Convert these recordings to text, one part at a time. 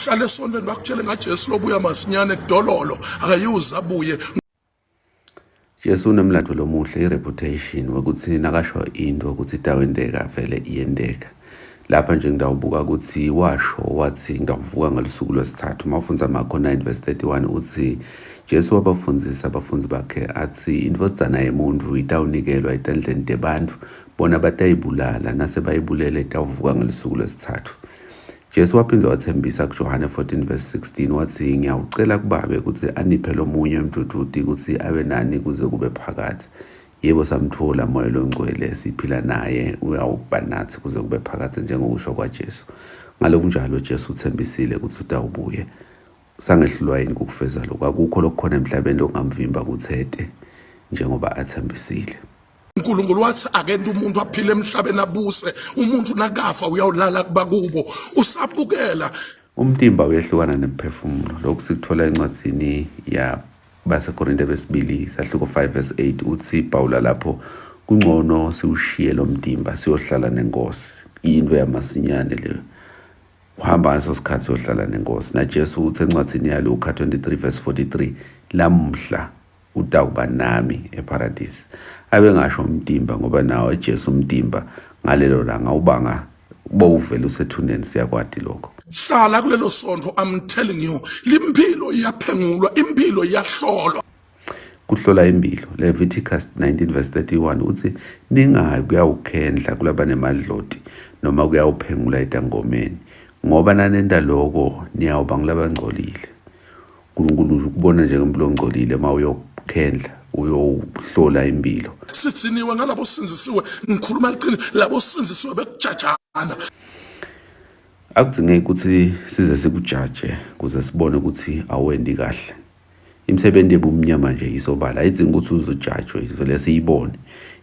Hlala esontweni bakutshele ngaJesu lobuya masinyane dololo akayuze abuye. Jesu unemlandvo lomuhle i-reputation wekutsi nakasho intfo kutsi itawenteka vele iyenteka. Lapha nje ngitawubuka kutsi washo watsi ngitawuvuka ngelusuku lwesitsatfu. Mawufundza Marko 9 verse 31 utsi Jesu wabafundzisa abafundzi bakhe atsi indvodzana yemuntfu itawunikelwa etandleni tebantfu bona batayibulala nase bayibulele itawuvuka ngelusuku lwesitsatfu. Jesu waphindze watsembisa kuJohane 14 verse 16 watsi, Ngiyawucela kuBabe kutsi aniphe lomunye umdvudvuti kutsi abe nani kuze kube phakadze. Yebo samtfola Moya Longcwele siphila naye uyawuba natsi kuze kube phakadze njengokusho kwaJesu. Ngalokunjalo Jesu utsembisile kutsi utawubuye. Sangehlulwa yini kukufeza lokhu? Akukho lokukhona emhlabeni lokungamvimba kutsi ete njengoba atsembisile. uNkulunkulu wathi akente umuntu aphile emhlabeni abuse umuntu nakafa uyawulala kubakubo usabukela Umtimba uyehlukana nemphefumulo. Lokhu sikuthola encwadzini yabaseKorinte besibili sahluko 5 verse 8 uthi Pawula lapho kungcono siwushiye lo mtimba siyohlala nenkosi. Into yamasinyane leyo. Uhamba ngaleso sikhathi uyohlala nenkosi. NaJesu uthi encwadzini yaLuka 23 verse 43 lamuhla utawuba nami eParadisi. Abengasho umtimba ngoba nawo Jesu umtimba ngalelo langa ubanga bowuvela usethuneni siyakwati lokho. Hlala kulelo sontfo I'm telling you limpilo iyaphengulwa impilo iyahlolwa. Kuhlola impilo Leviticus 19 verse 31 uthi ningayi kuyawukhendla kulabanemadloti noma kuyawuphengula etangomeni ngoba nanenta loko niyawuba ngulabangcolile. uNkulunkulu nje ukubona njengomuntu longcolile uma uyokhendla uyohlola impilo sithiniwe ngalabo sinzisiwe ngikhuluma liqiniso labo sinzisiwe bekujajana akudingeki ukuthi size sikujaje kuze sibone ukuthi awendi kahle imisebenzi yebumnyama nje isobala ayidzingi ukuthi uzojajwe vele siyibone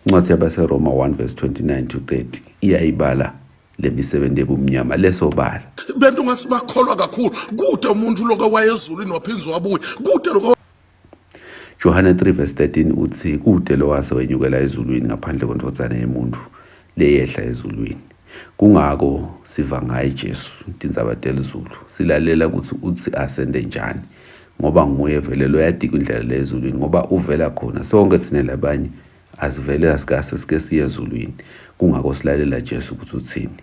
incwadi yabaseroma 1 verse 29 to 30 iyayibala lemisebenzi yebumnyama lesobala bento ngathi bakholwa kakhulu kude umuntu lokho wayezulwini waphindze wabuya kude lokho Johane 3 verse 13 uthi kude lowase wenyukela ezulwini ngaphandle kwendvodzana yemuntu leyehla ezulwini kungako siva ngaye Jesu tindzaba telizulu silalela ukuthi uthi asende njani ngoba nguye vele loyatiko indlela lezulwini ngoba uvela khona sonke thina labanye Asivele asikase sike siye ezulwini. Kungako silalela Jesu ukuthi uthini.